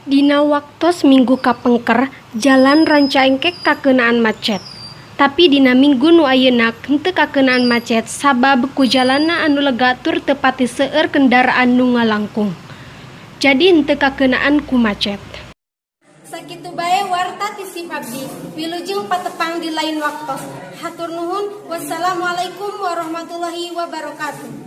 Dina waktos minggu kapengker, jalan Rancaekek kakeunaan macet. Tapi dina minggu nu ayeuna henteu kakeunaan macet sabab ku jalanna anu lega tur teu pati seueur kendaraan nu ngalangkung. Jadi henteu kakeunaan ku macet. Sakitu bae warta ti sim abdi. Wilujeng patepang di lain waktos. Hatur nuhun. Wassalamualaikum warahmatullahi wabarakatuh.